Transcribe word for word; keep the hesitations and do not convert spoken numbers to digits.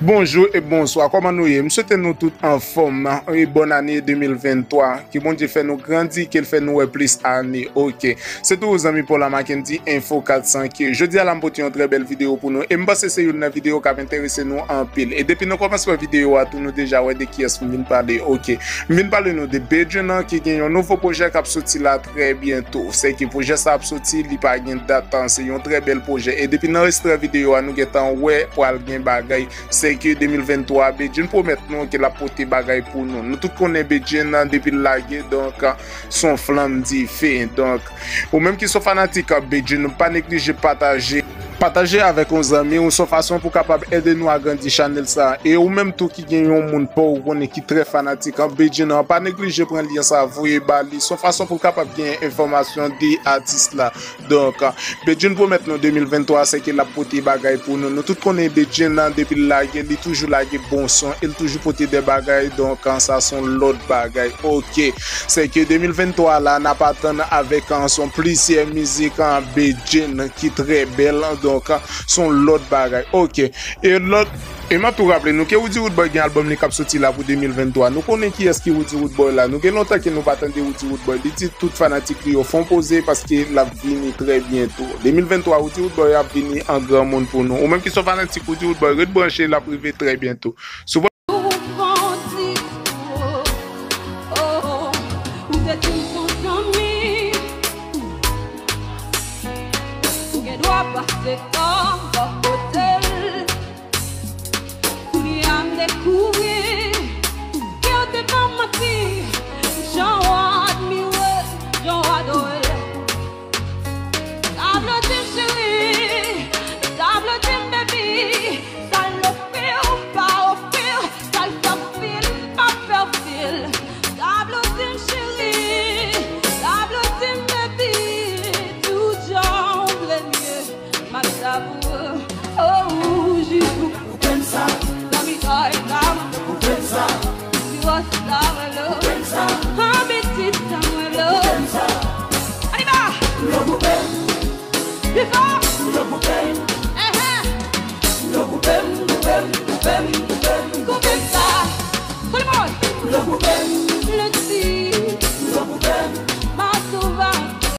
Bonjou e bonswa, kòman nou ye? M swete nou tout anfòm e bòn ane de mil venntwa. Ke Bondye fè nou grandi, ke l fè nou wè plis ane. Oke. Se toujou zanmi Paula Mackendy, Info kat san ke. Jodi a la m pote yon trè bèl videyo pou nou. E m panse se youn nan videyo k ap enterese nou anpil. E depi nan kòmansman videyo a tou nou deja wè de kiyès m vin pale. Oke. M vin pale nou de Bedjine ki gen yon nouvo pwojè k ap soti la trè byento. Se ke pwojè sa ap soti, li pa gen dat, se yon trè bèl pwojè. E depi nan ekstrè videyo a nou gentan wè pral gen bagay. Se ke de mil venntwa, Bedjine pwomèt nou ke l ap pote bagay pou nou. Nou tout konnen Bedjine depi l lage, donk, se yon flanm dife. Donk, ou menm ki se yon fanatik Bedjine, pa neglije pataje. Pataje avèk yon zanmi w, se yon fason pou kapab ede nou agrandi chanèl sa. E ou menm tou ki gen yon moun pa w konnen ki trè fanatik Bedjine, pa neglije pran lyen sa, voye ba li. Se yon fason pou l kapab gen enfòmasyon de atis la. Donk, Bedjine pwomèt nou de mil venntwa, se ke l ap pote bagay pou nou. Nou tout konnen Bedjine, depi l lage, li toujou lage bon son, e l toujou pote de bagay, donk, sa se yon lòt bagay. Oke. Se ke de mil venntwa la, n ap atann avèk, an, son plizyè mizik, an, Bedjine ki trè bèl, donk, se yon lòt bagay. Oke. E lòt, e m ap tou raple nou ke Roody Roodboy gen albòm li k ap soti la pou de mil venntwa. Nou konnen kiyès ki Roody Roodboy la. Nou gen lontan ke nou pa tande Roody Roodboy. Li di tout fanatik li yo fè yon poze paske l ap vini trè byento. De mil venntwa, Roody Roodboy ap vini an granmoun pou nou. Ou menm ki se yon fanatik Roody Roodboy, ret branche, l ap rive trè byento. Sou Ou fon ti kou, oh, ou te di m se yon zanmi. Ou gen dwa pase kò w bò kote l. Kounye a m dekouvri ke w te ban m manti. Jan w admire, jan w adore l. Sa vle di m cheri, sa vle di m baby, sa l ofri w pa ofri w, sa l fè w feel pa fè w feel. Sa vle di m cheri, sa vle di m baby, tout jan w vle m ye, m ap sa pou ou. Oh, jis pou ou fè m sa. Zanmi kay la, ou fè m sa. Ti wòs la, wè lo. Ou fè m sa. Anbi ti tan, wè lo. Ou fè m sa. Ann y va. Love ou fè m. Pi fò. Love ou fè m.